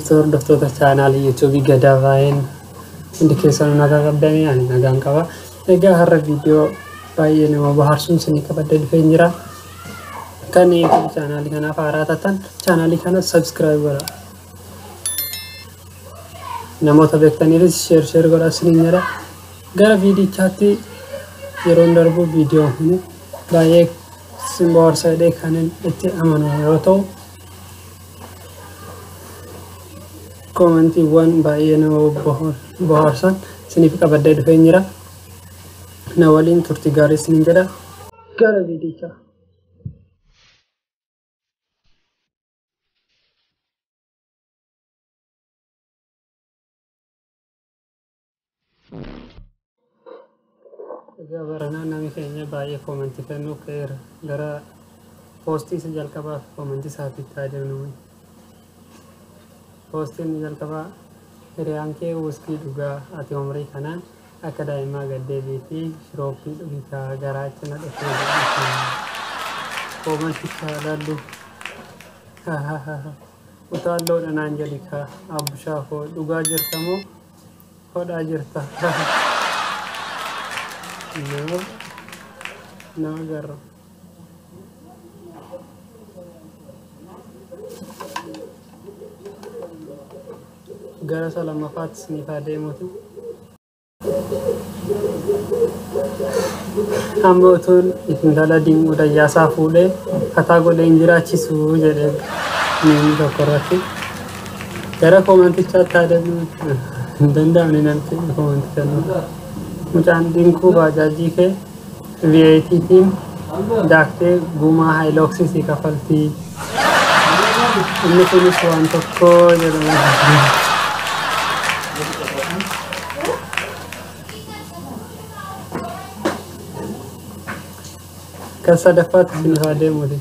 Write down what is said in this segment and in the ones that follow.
Jirtu hordoftoota chaanaalii yuutuubii Gadaa Baay'een hundi keessanuu nagaa qabdanii ani nagaan qaba. Egaa har'a viidiyoo baay'ee nama bohaarsuun isinii qabadhee dhufeen jira. Kan yuutuubii chaanaalii kanaaf haaraa taatan chaanaalii kana sabskiraayib godhaa. Namoota beektaniifis sheer sheer godhaa isiniin jedha. Gara viidichaatti yeroon darbu viidiyoon kun baay'ee isin bohaarsa jedhee kanin itti amanu yoo ta'u koomentiiwwan baay'ee nama bohaarsan isiniif qabadhee dhufeen jira. Na waliin turtii gaarii isiniin jedha. Gara viidichaa. Egaa baranaa namni keenya baay'ee koomentii kennuu ka'eera. Gara poostii isa jalqabaa fi koomentii isaatti itti adeemnu. Poostiin jalqabaa hiriyaan kee wuskii dhugaa ati umrii kanaan akka daa'imaa gad deebiitii shirooppii dhugikaa garaacha na dhufee jedhiti. Koomanticha ilaallu. Utaalloodha naan jedhi kaa abbushaa koo dhugaa jirta moo hodhaa jirta? Nama garra. Gara isa lammaffaatti isiniif haa deemuuti. Amma utuun intala Dinquu Dayyaasaa fuudhee fataa godhee hin jiraachisu jedhe namni tokko irratti. Gara koomantichaatti haa deemnu. Hin danda'amne namni koomantii kennuu. Mucaan Dinquu baajaajii kee VAT tiin daaktee gumaa haayilooksii si kafaltii. Inni kunis waan tokko jedhama. Kan sadaffaatti isiniif haa deemuuti.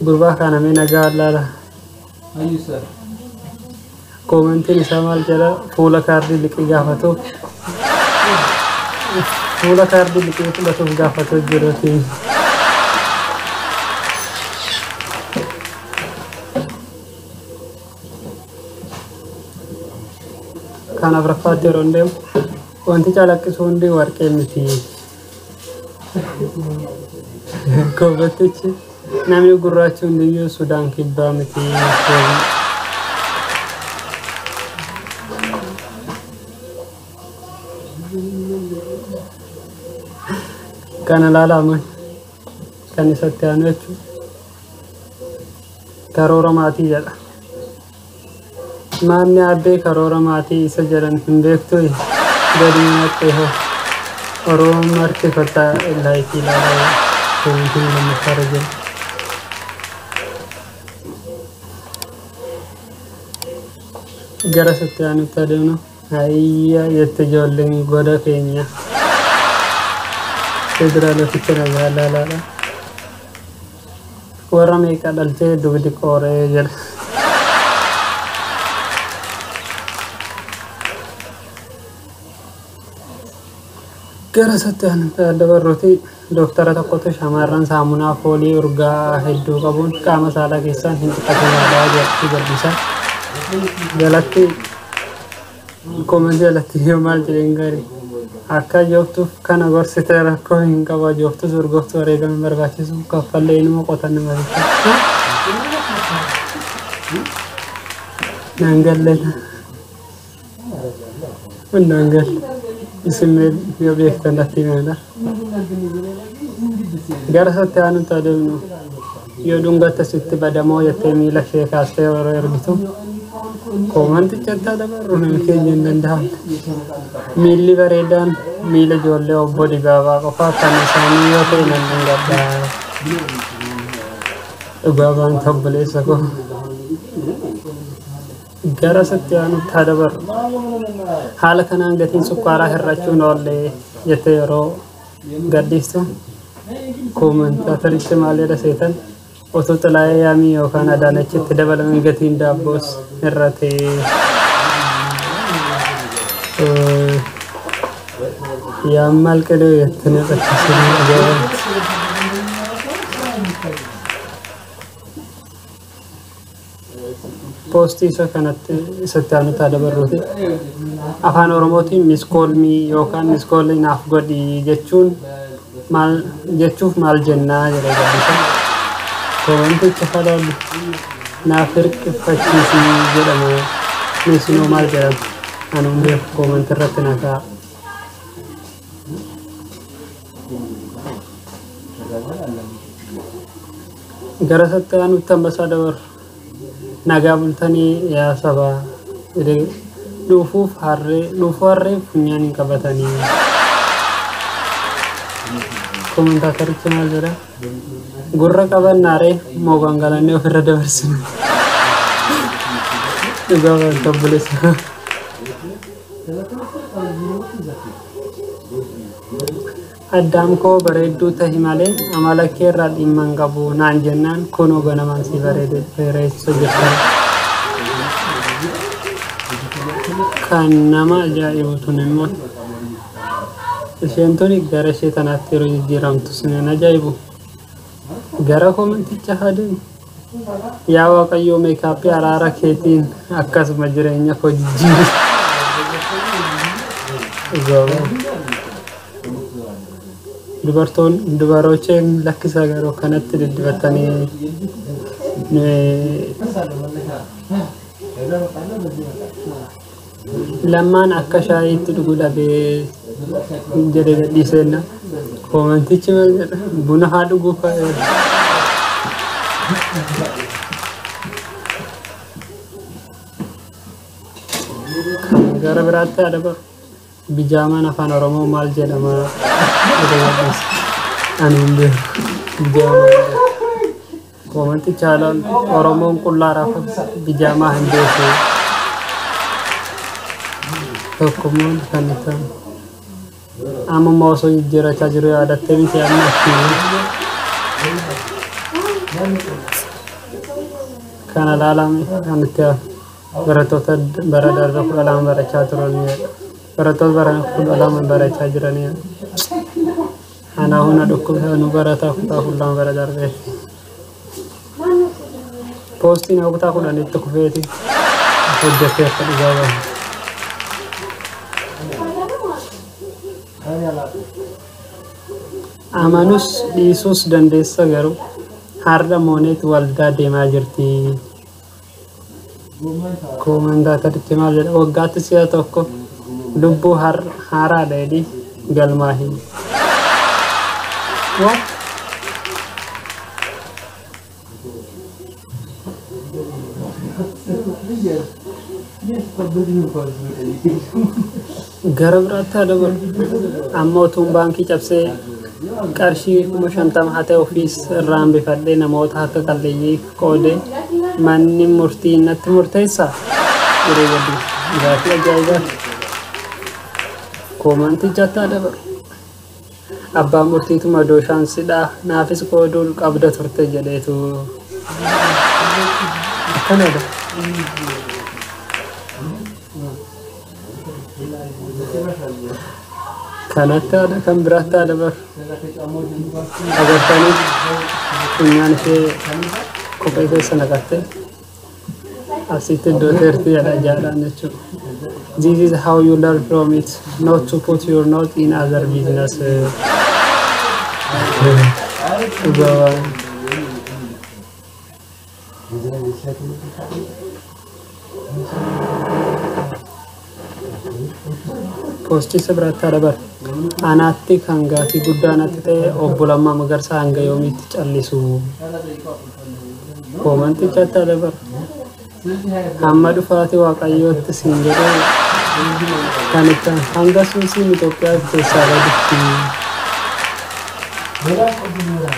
Gurbaa kana mee nagaa laala. Koomentiin isaa maal jedha? Fuula kaardii liqii gaafatuuf fuula kaardii liqii fudhatuuf gaafatu jiruuti. Kan afuraffaatti yeroo deemu wanti calaqqisu hundi warqee miti. Koobatichi namni gurraachi hundiyyuu Sudaan kibbaa miti. Kana ilaalaman kan isatti aanu jechuudha. Karoora maatii jedha. Maanni abbee karoora maatii isa jedhan hin beektu gadi naqxee hoo. Oromoon marti kottaa laayikii ilaalaa koomentiin lammaffaarra jira. Gara isatti aanutti adeemnu. Hayya jette ijoolleen goda keenya. Federaaloticha nagaa ilaalaadha. Warra meeqa dhaltee dugdi qooree jedha. Gara isatti aanutti dabarruuti dooktara tokkotu shamarran saamunaa foolii urgaa hedduu qabuun qaama saalaa keessaan hin dhiqatinaa jedhu jal'isa. Jalatti koomentii jalatti yoo maal jedheen gaarii. Akka jooftuuf kana gorsite rakkoo hin qabu jooftus urgooftuu wareegama hin barbaachisu kaffallee inuma qotan nama Naan galle. Naan galle. Isin yoo beektan natti himaa. Gara isatti aanutti adeemnu yoo dhungatte sitti badamoo jettee miila ishee kaastee yeroo ergitu koomantichatti dabarru namni keenya hin danda'amne. Miilli bareedaan miila ijoollee obbo Dibaabaa qofaa kan isaanii yoo ta'e nan dhungadha. Dhugaa baan obboleessa koo. Gara isatti aanutti haa dabarru. Haala kanaan gatiin sukkaaraa hir'achuun oolle jettee yeroo gadhiistu koomentaatarichi maal jedha seetan otoo Xilaayee Yaamii yookaan Adaanechitti dabalaman gatiin daabboos hir'ate. Yaammaal qidee jettanii rakkisanii ajaa'iba. Poostii isa kanatti isatti aanutti haa dabarruuti. Afaan Oromootiin "Miss call me" yookaan "miss call naaf godhi" jechuun maal jechuuf maal jennaa jedhee gabbisa. Koomenticha falaallu naaf hirqiffachiisii jedhama. Meesinoo maal jedhama? Ani hin beeku, koomentii irratti na kaa'a. Gara isatti aanutti ambasaa dabarru. Nagaa bultanii yaa sabaa jedhee dhuufuuf harree dhuufuu harree funyaan hin qabatanii. Koomentaatarichi maal jedha? Gurra qabannaaree moo gangalannee ofirra dabarsinu? Dhugaa wanta obboleessa. Addaam koo bareedduu tahi malee amala kee irraa dhimma hin qabu naan jennaan kunoo ganamaan si bareede bareessa jirta. Kan nama ajaa'ibu tun immoo isheen tuni gara ishee tanaatti yeroo jijjiiramtu sin ajaa'ibu. Gara koomenticha haa deemu. Yaa Waaqayyoo, meekaappii araara keetiin akkasuma jireenya koo jijjiiri. Dhugaa dubartoon dubarocheen lakkisaa garuu kanatti diddibatanii lammaan akka shaayiitti dhuguu dhabee jedhee gadhiiseenna. Koomentichi maal jedha? Buna haa dhuguu ka'ee. Kan gara biraatti haa dabaru. Bijaamaan afaan Oromoo maal jedhama jedhee gadhiise. Ani hin beeku. Bijaamaa jedhama. Koomenticha haalaan Oromoon qullaa rafa bijaamaa hin beeku. Tokkummaan kan itti ammuma osoo jijjiirrachaa jiru yaadattee miti amma kana ilaalame kan itti barattoota bara darbe 12 barachaa turanidha. Barattoota bara 12 barachaa jiranidha. Anaa huna dhukkubsa nu barataa kutaa 12 bara darbee. Poostiin kutaa 10tti kufeeti hojjetee akka dhugaa bahu. Amanus dhiisuus dandeessa garuu har'a Mooneet waldaa deemaa jirti. Koomentaatarichi maal jedha? Waggaatti si'a tokko lubbuu haaraadha jedhii galmaahi. What? Gara biraatti haa dabalu. Amma utuun baankii cabsee qarshii 50,000 haa ta'e ofiis irraa hambifadhee namoota harka qalleeyyii qoodee manni murtii natti murteessaa? Jedhee gaddi. Gaaffii ajaa'ibaati. Koomantichatti haa dabalu. Abbaan murtiitu madooshaan sidhaa naafis qooduu qabda turte jedheetu. Akkanadha. Kanatti haadha kan biraatti haa dabalu. Agartanii funyaan ishee kophee keessa naqattee asitti iddoo teertii jedha jaadhaan jechuudha. This is how you learn from it, not to put your nose in other business. Dhugaa poostii isa biraatti haa dabalu. Anaatti kan gaaffii guddaa natti ta'e obbo Lammaa Magarsaa hanga yoomiitti callisu? Koomantichatti haa dabalu. Hamma dhufaatii Waaqayyootti siin jedhee kan itti hanga suusiin Itoophiyaa keessaa badutti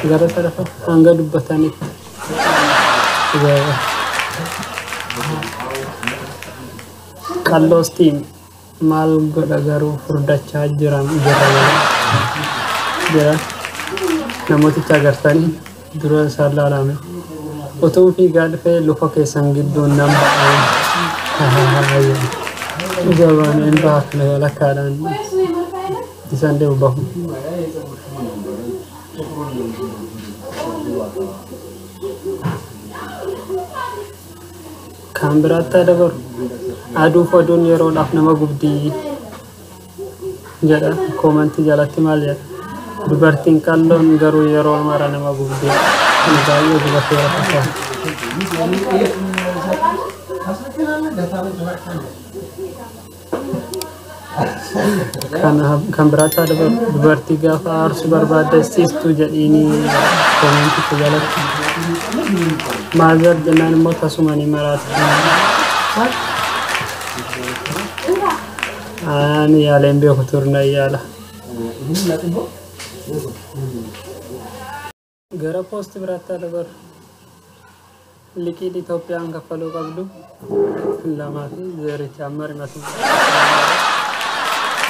gara sadaffaa hanga dubbatanitti. Dhugaa. Qalloostiin maal godha garuu furdachaa jira jirra malee jedha. Namooticha agartanii dura isaan laalame. Utuun fiigaa dhufee luka keessan gidduun nan ba'a. Dhugaa baaneen baha kana walakkaadhaan isaan deemu bahu. Kan biraatti haa dabaru. Aduuf oduun yeroodhaaf nama gubdii jedha. Koomantii jalatti maal jedha? Dubartiin qalloon garuu yeroo mara nama gubdii. Kun baay'ee gubateera fakkaata. Kan biraatti haa dabaru. Dubartii gaafa aarsuu barbaadde siistuu jedhiini koomanticha jalatti. Maazar jennaan immoo tasuma ni maraatti. Ani yaaleen beeku turna yaala. Gara poosti biraatti haa dabaru. Liqiin Itoophiyaan kaffaluu qabdu 2 fi zeericha amma himatu.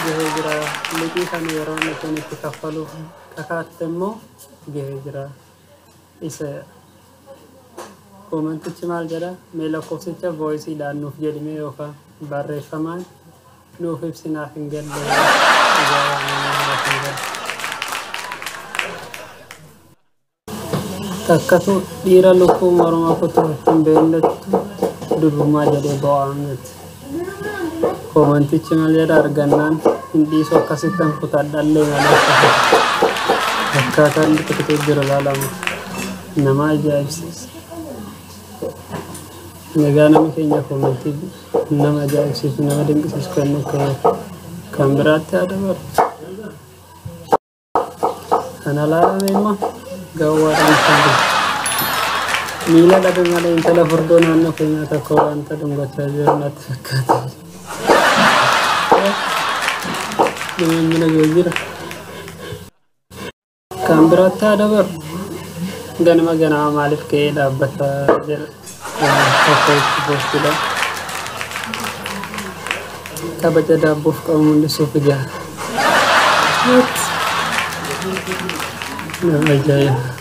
Gahee jira. Liqii kana yeroo inni itti kaffaluuf kakaatte immoo gahee jira. Isa koomantichi maal jedha? Mee lakkoofsicha voisiidhaan nuuf jedhime yookaan barreeffamaan nuuf ibsinaaf hin galle. Dhugaa waan namaaf hin galle. Takkatu dhiira lukkuu morma kutuu hin beeknettu durbummaa jedhee bo'aa miti. Koomantichi maal jedha? Argannaan hin dhiisu akkasittan kutadhallee malee akkaataan itti kutee jiru ilaalamu nama ajaa'ibsiisa. Egaa namni keenya koomantii nama ajaa'ibsiisu nama dinqisiisu kennu kan biraatti haa dabalu. Kana ilaalame immoo gawwaadhaan kan jiru. Miila dhabe malee intala furdoo naannoo keenyaa tokko wanta dhungachaa jiru natti fakkaata. Nama jira. Kan biraatti haa dabalu. Ganama ganama maaliif ka'ee dhaabbata jedha. Tokko itti poostidha. Kabaja daabboof qabu mul'isuuf ijaa. Nama ajaa'iba.